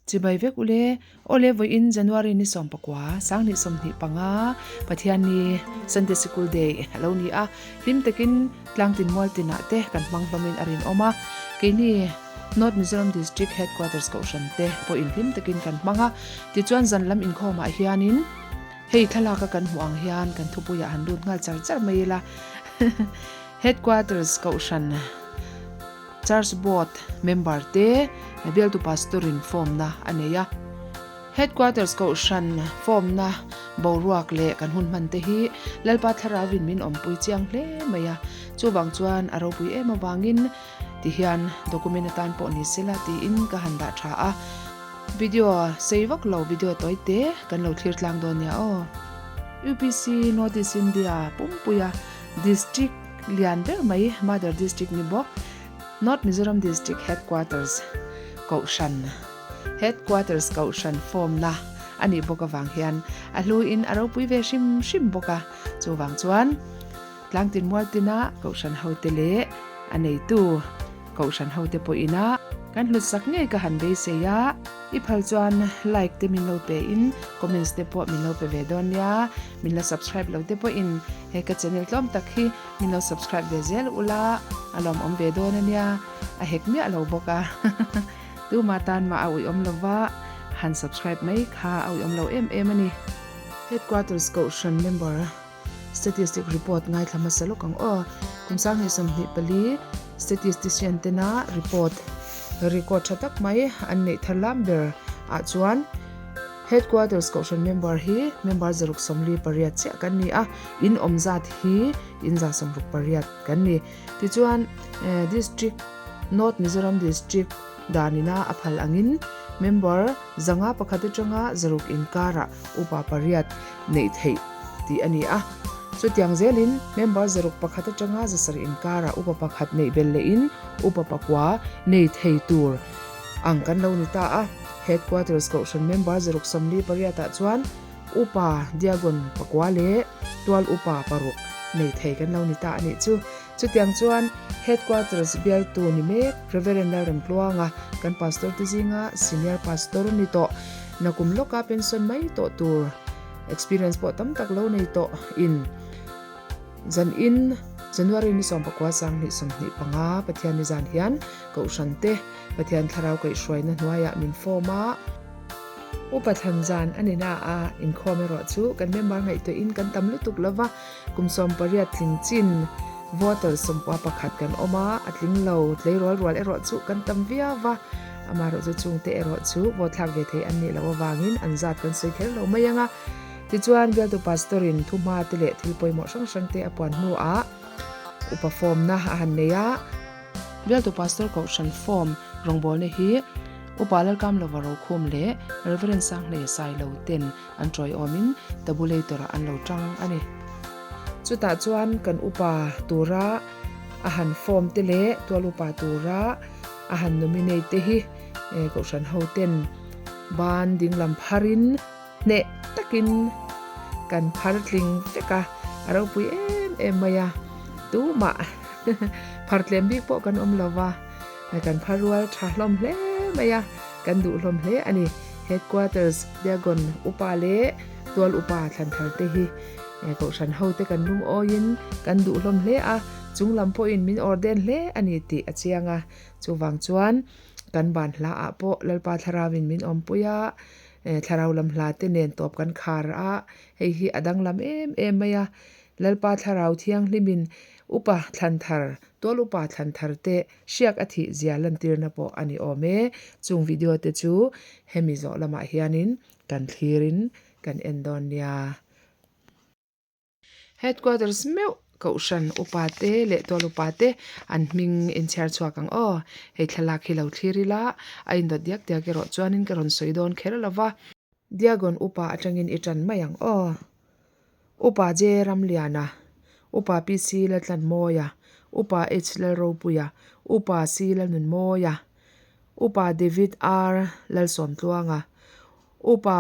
Chibai vek ule, Awle vawiin January ni 19, 2025, Pathianni, Sunday Sikul Day a lo ni a, hlim takin tlangtin mual tinah te kan hmang hlawmin a rinawm a, keini North Mizoram District Headquarters Kohhran te pawhin hlim takin kan hmang a, tichuan zan lam inkhawmah hianin hei thlalaka kan hmuh ang hian kan thupuiah han lut nghal char char mai ila Headquarters Kohhran Church Board member te bialtu pastor in form na a nei a. Headquarters Kohhran form na boruak leh kan hun hman te hi Lalpa Thlarau in min awmpui chiang hle mai a. Chuvang chuan a ropui em avangin ti hian document atan pawh ni sela tiin ka han dah tha a. Video sei vak lo video tawi te kan lo thlir tlang dawn nia aw. UPC North East India pumpuia District Lian ber mai Mother District ni bawk North Mizoram District Headquarters Kohhran Headquarters Kohhran form na a nih bawk avang hian a hlu in a ropui ve hrim hrim bawk a, chuvang chuan Tlangtin Mualtina Kohhran hote leh a neitu Kohhran hote pawhina kan hlut sak ngei ka han beisei a, i phal chuan like te min lo pe in comments te pawh min lo pe ve dawn nia, min la subscribe lo te pawhin he ka channel tlawm tak hi min lo subscribe ve zel ula a lawmawm ve dawn ania, a hek miah lo bawk a tuma tan mah a uiawm lova han subscribe mai kha a uiawm lo em em a ni. Headquarters Kohhran member. Statistic report ngaithla hmasa lawk ang aw. Kum 2024 statistician tena report record tha tak mai an neih thar lam ber ah chuan Headquarters Kohhran member hi member 68 chiah kan ni a, in awm zat hi in 168 kan ni. Tichuan District North Mizoram District danina a phal angin member 501 atanga 600 inkarah upa pariat neih theih tih a ni a. Chutiang zelin member 61 atanga 700 inkarah upa pakhat neih bel lehin upa pakua nei thei tur ang kan lo ni ta a. Headquarters Kohhran member 68 ah chuan upa Diagon pakua leh tual upa paruk nei thei kan lo ni ta a nih chu. Chutiang chuan Headquarters bialtu ni mek Reverend Lalremtluanga kan pastor te zinga senior pastor ni tawh nakum lawka pension mai tawh tur experience pawh tam tak lo nei tawh in zan in January ni 19 25 Pathian ni zan hian Kohhran te Pathian thlarau kaihhruaina hnuaiah min form a. Upa thlan zan a ni na a, inkhawm erawh chu kan member ngaihtuahin kan tam lutuk lova, kum 18 tling chin voter 11 kan awm a, a tling lo tleirawl rual erawh chu kan tam viau va, amaherawhchu chungte erawh chu vote thlak ve thei an nih loh avangin an zat kan sawi kher lo mai ang a. Tichuan bialtu pastor in thuhma te leh thil pawimawh hrang hrang te a puan hnuah upa form na a han nei a. Bialtu Pastor Kohhran Form rawngbawlna hi Upa Lalkamlova Rokhum leh Rev. Sanghleia Sailo ten an tawiawmin tabulator ah an lo tang a ni. Chutah chuan kan upa tura a han form te leh tual upa tura a han nominate te hi Kohhran ho ten ban dinglam pharin hneh takin kan phar tling vek a, a ropui em em mai a, tumah phar tlem bik pawh kan awm lo va, kan phar rual tha hlawm hle mai a, kan duh hlawm hle a ni. Headquarters Diagon upa leh tual upa thlan thar te hi Kohhran ho te kan lungawiin kan duh hlawm hle a, chung lam pawhin min ordain hle a ni tih a chiang a, chuvang chuan kan ban hla ah pawh Lalpa Thlarauin min awmpui a, Thlarau lam hla te nen tawp kan khar a, hei hi a danglam em em mai a. Lalpa Thlarau Thianghlimin upa thlan thar, tual upa thlan thar te hriak a thih zia lantirna pawh a ni awm e. Chung video te chu hemi zawh lamah hianin kan thlirin kan en dawn nia. Headquarters meuh Kohhran upa te leh tual upa te an hming inchhiar chhuak ang aw. Hei thlalak hi lo thlir ila a indawt diak diak erawh chuanin ka rawn sawi dawn kher lo va. Diagon upa atangin i tan mai ang aw. Upa J Ramliana, Upa PC Laltlanmawia, Upa H Lalropuia, Upa C Lalnunmawia, Upa David R Lalsawmtluanga, Upa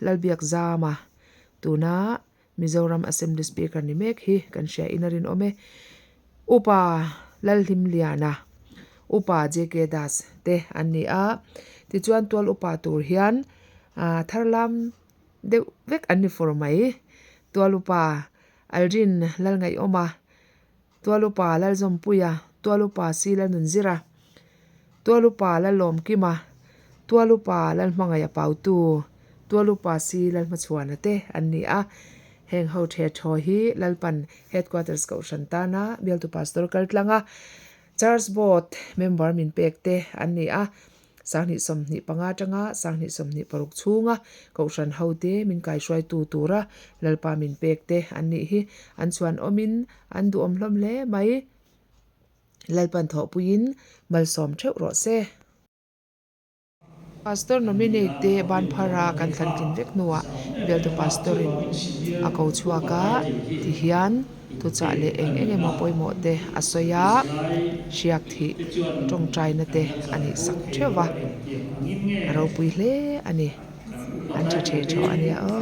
Lalbiakzama, tuna Mizoram Assembly Speaker ni mek hi kan hria in a rinawm e. Upa Lalhlimliana, Upa JK Das te an ni a. Tichuan tual upa tur hian ah thar lam deuh vek an ni fur mai. Tual upa Aldrin Lalngaihawma, tual upa Lalzawmpuia, tual upa Si Lalnunzira, tual upa Lalawmkima, tual upa Lalhmangaih Pautu, tual upa Si Lalhmachhuana te an ni a. Heng ho the thaw hi Lalpan Headquarters Kohhran tana bialtu Pastor kal tlang a, Church Board member min pek te an ni a, 2025 atanga 2026 chhunga Kohhran hote min kaihruaitu tura Lalpa min pek te an nih hi an chhuan awmin an duhawm hlawm hle mai. Lalpan thawhpuiin malsawm theuh rawh se. Pastor nominate te ban phara kan thlan tlin vek hnuah bialtu pastor in a ko chhuak a ti hian thuchah leh eng eng emaw pawimawh te a sawi a, hriak thih tawngtaina te a nih sak theuh va, a ropui hle a ni. An tha thei tho a nia aw.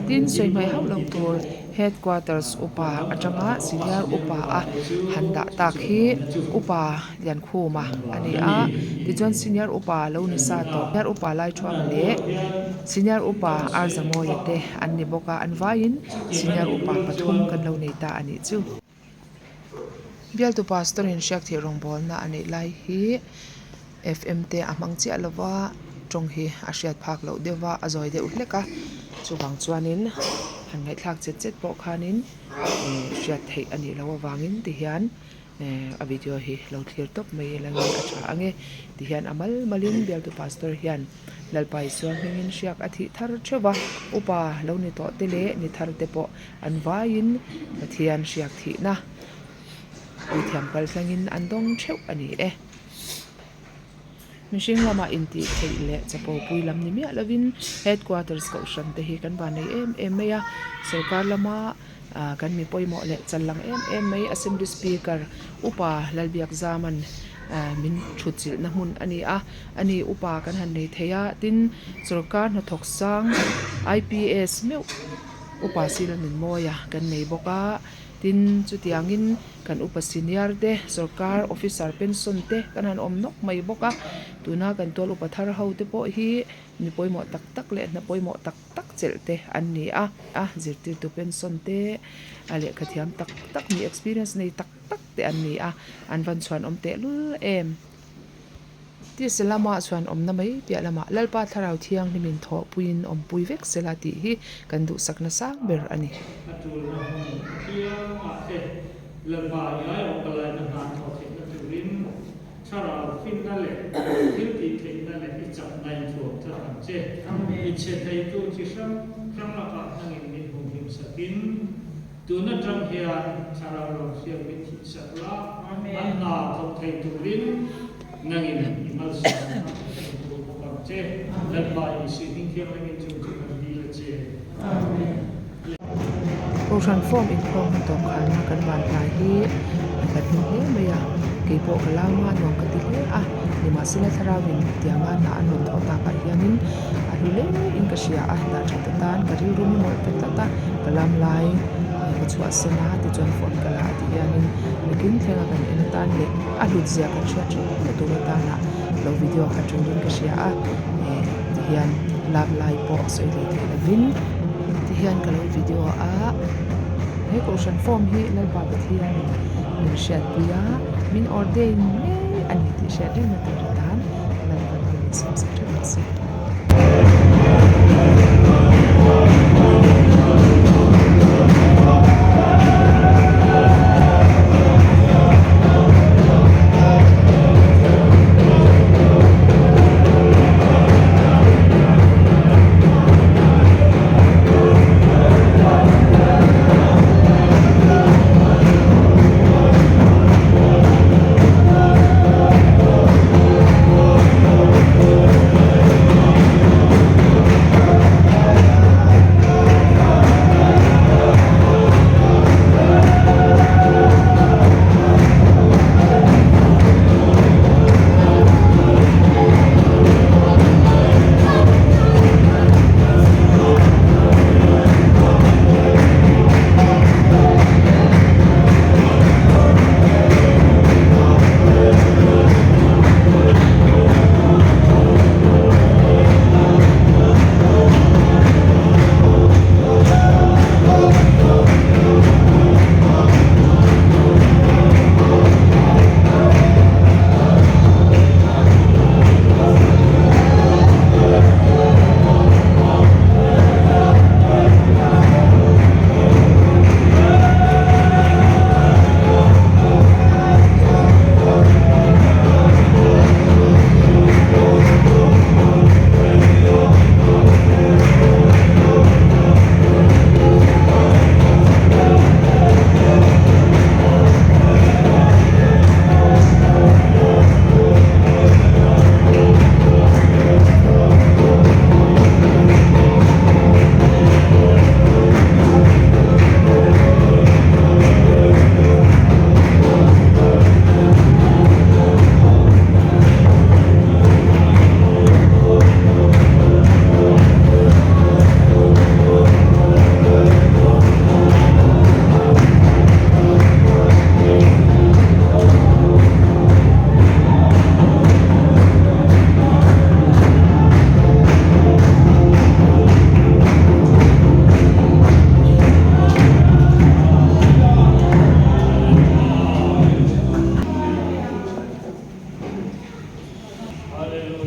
Tin sawi hmaih hauh loh tur headquarters upa atanga senior upa a han dah tak hi upa Liankhuma a ni a tichuan senior upa lo ni sa tawh senior upa Laithuama leh senior upa Arzamawia te an ni bawk a an vaiin senior upa pathum kan lo nei ta a nih chu. Bialtu pastor in hriak thih rawngbawlna a neih lai hi F_M te a hmang chiah lo va tawng hi a hriat phak loh deuh va a zawi deuh hlek a chuvang chuanin han ngaihthlak chet chet pawh khanin ih hriat theih a nih loh avangin tihian a video hi lo thlir tawp mai ila nge a tha ange tihian a mal malin bialtu pastor hian Lalpa Isua hmingin hriak a thih thar theuh va upa lo ni tawh te leh ni thar te pawh An vaiin Pathian hriak thihna puithiam kal thlangin an dawng theuh a ni e. Mihring lamah intih theih leh chapo pui lam ni miah lovin Headquarters Kohhran te hi kan van nei em em mai a, sorkar lama kan mi pawimawh leh chal lang em em mai Assembly Speaker Upa Lalbiakzaman min thutchilhna hmun a ni a, ani upa kan han nei thei a, tin sorkar hnathawk sang IPS meuh Upa sila nun mawia kan nei bawk a, tin chutiangin kan upa senior te sorkar officer pension te kan han awm nawk mai bawk a, tuna kan tual upa thar ho te pawh hi mi pawimawh tak tak leh hna pawimawh tak tak chelh te an ni a, a zirtirtu pension te a lehkha thiam tak tak mi experience nei tak tak te an ni a, an van chhuan awm tehlul em. Tisa lama chuan awmna mai piah lamah Lalpa Thlarau Thianghlimin thawhpuiin awmpui vek sela tih hi kan duhsakna sang ber a ni. A tulna hmun apiangah te Lalpa i aiawh palaina hna thawh theihna turin Thlarau finna leh thil tih theihna leh i chakna in thuam tlat ang che. I chhe theitu chi hrang hrang lakah hnangin min humhim sakin, Tun atang hian thlarau lam hriat min thih sak la, an hna thawk thei turin nangin i malsawmna a thlen tur bawk ang che. Lalpa Isui hming thianghlimin chung chu kan dil a che. Amen. Kohhran form inkhawm hma tawp kharna kan van hnai hi kan hmu hle mai a, keipawh ka lam a nuam ka ti hle a, nimahsela thlarau in tianga hna an rawn thawh takah hianin a hlu hle in ka hria a, dah that atan ka rilru mi mawlh ta tlat a, ka lam lai ka chhuah sen a tichuan phone ka la a tih hianin nakin thlenga kan en atan leh a hlut zia kan hriat thin na tur atana lo video kha turin ka hria a, eh tihian lam lai pawh sawi leh theih lovin tihian ka lo video a, he kohhran form hi Lalpa Pathianin min hriatpui a, min ordain ngei a ni tih hriat reng na tur atan Lalpan min insiamsak tha rawh se.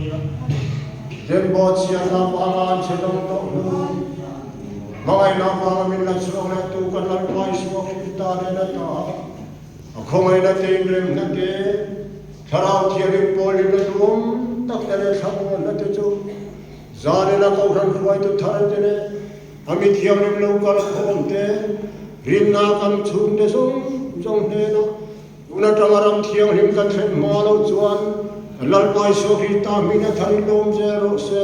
nia. Dembo chhiatna vanga an chhe dawng tawh hnu, hmangaihna vanga min la chhuak leh tu kan Lalpa Isua Krista nen a ta a khawngaihna te inremna te, Thlarau Thianghlim pawlhlimna duhawm tak te leh thlamuanna te chu zanina Kohhran hruaitu thar te leh a mi thianghlim lo kal khawm te, rinna kan chhungte zawng zawng hnenah Tun atanga ram thianghlim kan thlen hma loh chuan Lalpa Isua Krista hming a thar in lawm zel rawh se.